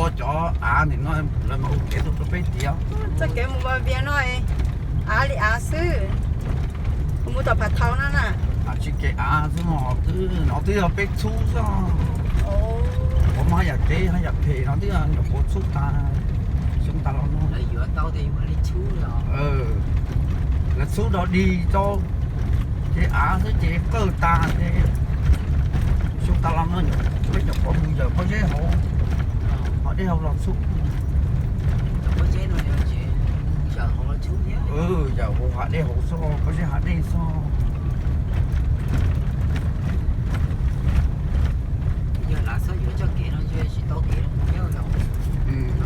Cov av ntawm no lawv mas ua kev tuaj rau peb tiag. Txoj kev mus Vas Vias no av li av xwb, mus tom Phav Thau no na. Tsis kev av xwb no, twb no twb yog peb txhub xwb. Qhov muaj haj yam kev haj yam phem no twb yog nyuam qhuav txhub tas xyoo tas los no. Lawv txhub rau dig rau kev av xwb ces qawj tas ces xyoo tas los no peb nyuam qhuav mus yawm pob zeb hauv, hav dej hauv los txhub. Yawm hauv hav dej hauv xwb, pob zeb hav dej xwb.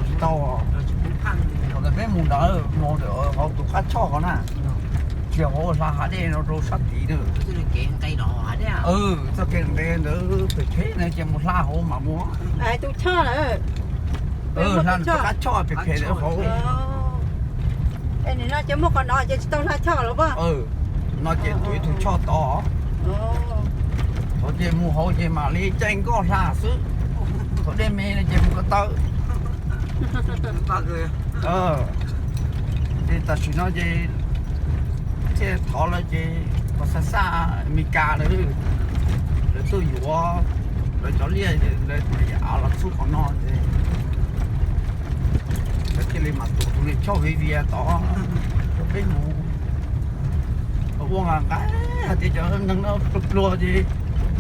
Tsis tau, thaum peb mus ntawd mus ntawm hauv tus qab choj hov na, tsis hauv hla hav dej no rau sab tid na. Txoj kev nqe ntawd pem phem na ces mus hla hauv mas mus. Tus choj lawm, hla tus qab choj pem phem lawm hauv. Es nim no ces muaj qhov no ces tsis tau hla choj los mas. No ces tus ib tug choj tod, thaum ces mus hauv ces mam li caij nkoj hla xwb, thaum dej me no ces mus ko taw. Ces tam sim no ces thiaj thov lawv ces kom xa xa Amelikas lawv, lawv tuaj yuav lawv cov liaj, lawv av los txhub qhov no ces lawv thiaj li mam tuav tus niag choj Viv Vias tod rau peb mus. Ua nqa nqa hais tias cov neeg no pluag pluag ces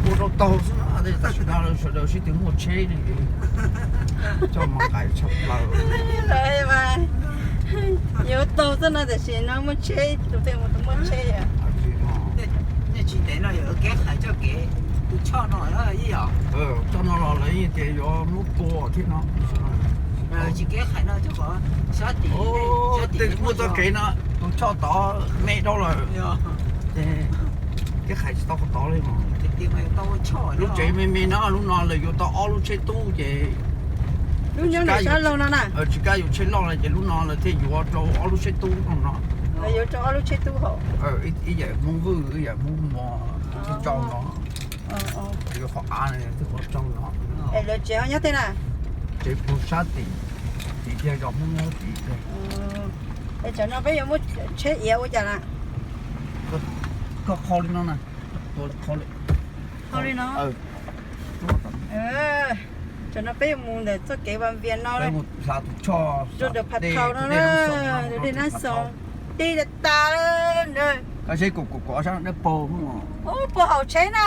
ua rau taug xwb no, tam sim no sawv daws sib tw muaj tsheb li, coj mas nqaim tshaj plaws. Yuav taug xwb no, tam sim no muaj tsheb, tus twg mus tus muaj tsheb. Nej tsis ntev no yuav kev hais txoj kev tus choj no, choj no los lawv yeej tias yuav muab pua thiab no. Tsis kev hais no, tej muaj txoj kev no tus choj tod me dhau lawm, ces kev hais tsis tau qhov tod li. Lub tsev me me no, lub no lawv yuav tau ob lub tsheb tub ces lub nyob sab laug no na, tsis kam yuav tsheb loj lawm ces lub no lawv thiaj yuav rau ob lub tsheb tub no. Yuav rau ob lub tsheb tub hauv. Ib yam Hmoob Vwj ib yam Hmoob Muas tib tsaug no. Yuav qhov av twb qhov tsaug no. Es lawv tsev ho nyob tej na? Tsev puag sab tim, tim kiag zos Hmoob nyob tim kiag. Es tsam no peb yuav muab tsheb iav ua cas na? Koj qhau li no na, tua qhau li. Qhau li no. Tsam no peb yuav mus ntawm txoj kev Vas Vias no, mus hla tus choj rau ntawm Phav Thau no, dej Nab Xoos, dej tas tas. Koj seb kuv kuv kuv sab dej paug, ub, puag hauv tsheb na.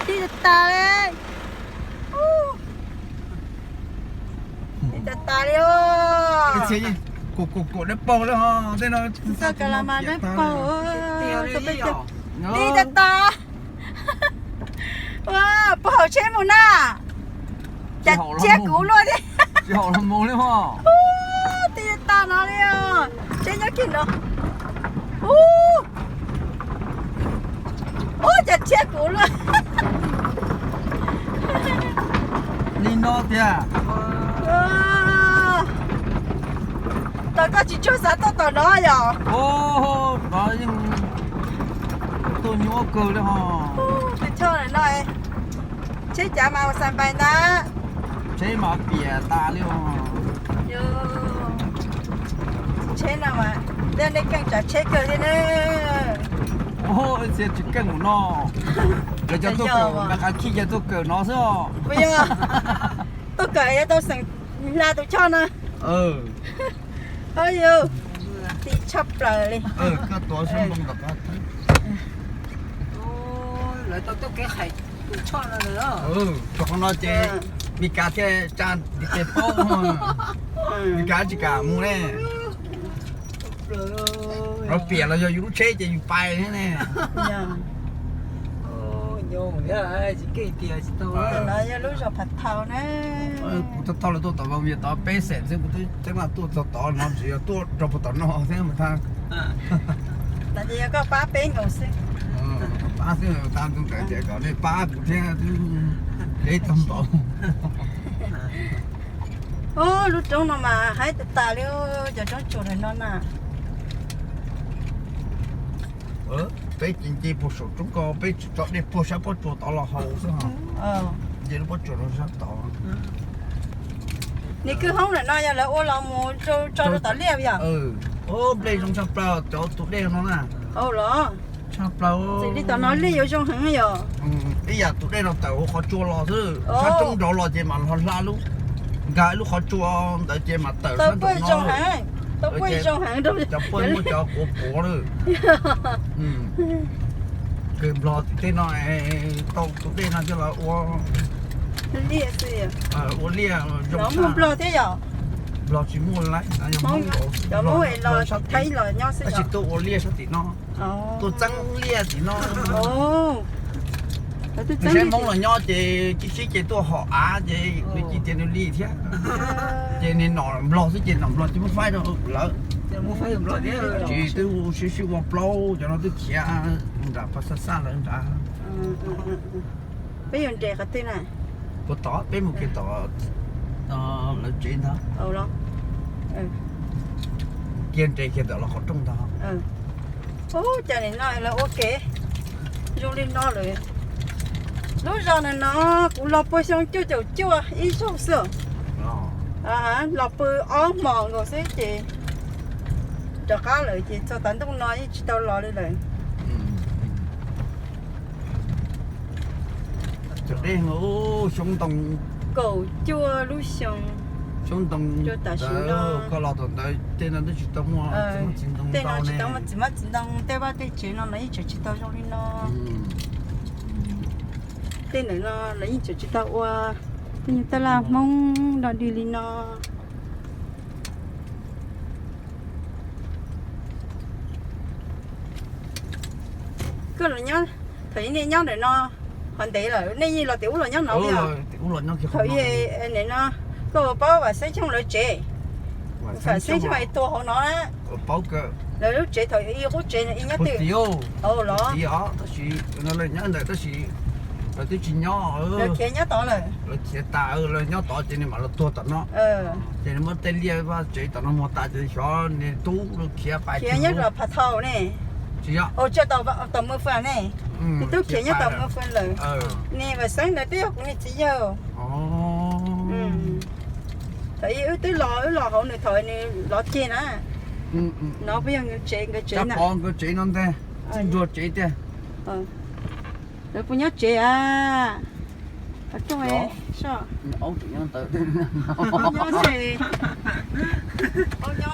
Dej tas tas li. Dej tas tas li os. Kuv kuv kuv dej paug li os, tej no. Txoj kav las mas dej paug. Dej tas tas. Ua, puag hauv tsheb mus na. Cas tsiab kuv luaj thiab. Dej tas no li os. Tsheb nyob kiag no. Ub, ub, cas tsiab kuv luaj. Li no tiag. Tos koj tsis tshua xav tuaj tom no yom? Tuaj nyuaj kawg li ho. Tus choj no, tsheb cav mas ua xas npais ntag. Tsheb mas piam tas li os. Tsheb no mas, nej keej tsav tsheb kawg thiab ne. Ib txhia tsis keej mus no, lawv cov tuaj kawm nqa qhov khij ces tuaj kawm no xwb os. Puas yog? Tuaj kawm yuav tau xeem hla tus choj no. Yus ti tshaj plaws li. Koj tuav sab npoo tom qab. Lawv tau tuaj kev hais tus choj no lawm. Tau qhov no ces Mis Kas thiaj tsa ntiv tes paub. Mis Kas tsis kam mus ne. Lov piam los yog yus lub tsheb ces yus pais thiab ne. Yog lub zos Phav Thau na. Kuv thauj thauj lawv tuaj tom Vaj Vias tod peb xeem xwb, kuv twb teeb meem tuaj txog tod no, tsis yog tuaj rau puag tom no thiab mas tag. Ntawd ces yog koj pab peb nkaus xwb. Pab xwb, tag tus ntawd ces kom nej pab kuv thiab, twb deb tag npaum. Ub, lub roob no mas haib tas tas li, cov roob tsuas ntawm no na. Peb ces nce puag saum roob ko, peb tsis tso dej puag sab pob tsuas tod los haus xwb. Nce lub pob tsuas rau sab tod. Nws kwj hoob ntawm no yog lawv ua los mus tso rau tom liaj yom? Nplej zoo tshaj plaws cov tus dej no na. Los tshaj plaws li tom no liaj yuav zoo heev yom? Ib yam tus dej no tawm hauv qhov tsua los xwb, sab roob nraud los ces mam hla lub, nkag lub qhov tsua ntawd ces mam tawm sab nraud no. Cov puj muaj cov quav quav lawm. Kws Nplog tim tej no tau tus dej no coj los ua, ua liaj zoo. Nplog tsis muaj lawm, Hmoob, tab sis tuaj ua liaj sab tim no, tuaj txeeb liaj tim no. Saib Hmoob los nyob ces cia sib ces tuaj hom av ces nws cia tias nws li thiab. Ces nws nom Nplog xwb ces nom Nplog tsis muab faib rau lawv. Tsis twb sib sib ua plaub, cov no twb khiav nram pas xaj xaj lawv nrad. Peb yuav nres qhov twg na? Puag tom peb mus kiag tom lawv tsev ntag. Kiag nres kiag ntawm los qhov rooj ntag. Ub, cas nim no lawv ua ke zoo li no lawm. Lub zos ntawm no kuv los puag xyoo cuaj caum cuaj ib zaug xwb. Los pw ob hmos nkaus xwb ces rov qab lawm ces txog tav ntuj no yeej tsis tau los li lawm. Cov dej no xyoob ntoo, kaum cuaj lub xyoo, xyoob ntoo, tam sim no koj los thaum ntawd tej no twb tsis tau muaj txiv hmab txiv ntoo, tej no tsis tau muaj txiv hmab txiv ntoo, tej vaj tej tsev no los yeej tseem tsis tau zoo li no. Tej ntawm no los yeej tseem tsis tau ua tej nyuag taj laj Hmoob dog dig li no. Koj los nyob, thaum nej nyob ntawm no qhov ntev lawm, nej yeej los tim ub los nyob no li os? Thaum ub no koj ua paub Vam Xeeb Xyooj lawv tsev? Vam Xeeb Xyooj es tuag hauv no na. Lawv lub tsev thaum ub qub tsev ib nyob twg? Los tab sis lawv nyob ntawm tab sis lawv twb tsis nyob, lawv khiav nyob tod lawm, lawv khiav tas lawv nyob tod ces nws mam los tuag tom no. Ces nws muab tej liaj vaj tsev tom no muag tas ces xyov nws tub lawv khiav pais, khiav nyob los Phav Thau ne? Tsis yog, tom Mw Fwm ne? Nws tub khiav nyob tom Mw Fwm lawm. Niag Vam Xeeb ntawd twb yog kuv niag txiv yawg. Thaum ub wb twb los, wb los hauv nws thaum nws lov ceg na. No puas yog nkawd tsev, nkawd tsev na? Nkawd tsev no ntag, txij nruag tsev tiag. Lawv puas nyob tsev a? Nyob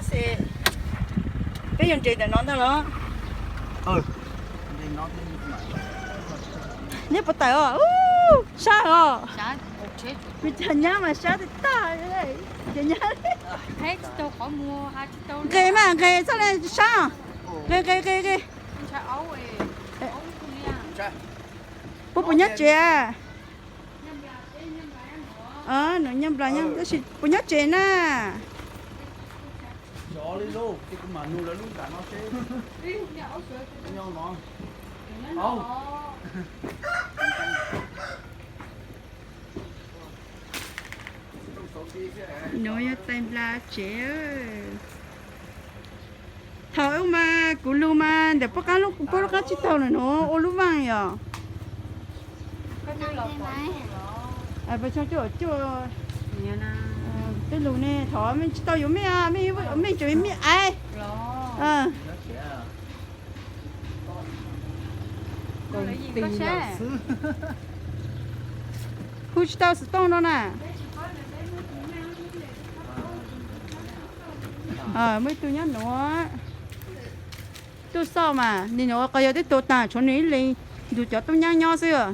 xwb. Peb yuav nres ntawm no ntag los? Neb puas tawm os? Sab os. Kuv cov nyab mas sab tag tag. Cov nyab, nqes mas nqes txhob li sab. Nqes nqes nqes nqes. Puas puas nyob tsev? Nws nyob nplas nyob tab sis puas nyob tsev na? Nuav yog txais nplas tsev. Thaum ub mas kuv lug mas ntawm puab qab, puab lub qab tsib taug na, nuav ua lub vaaj yom. Peb lug ne, thaum mej tsis tau yuav mej, mej tseem mej aiv. Hu tsis tau xov tooj no na. Muaj ib tug nyob nuav tuaj xauj mas, nwg nyuam qhuav yog tib tug taag, tshuav nwg ib leeg nrug cov tub nyab nyob xwb.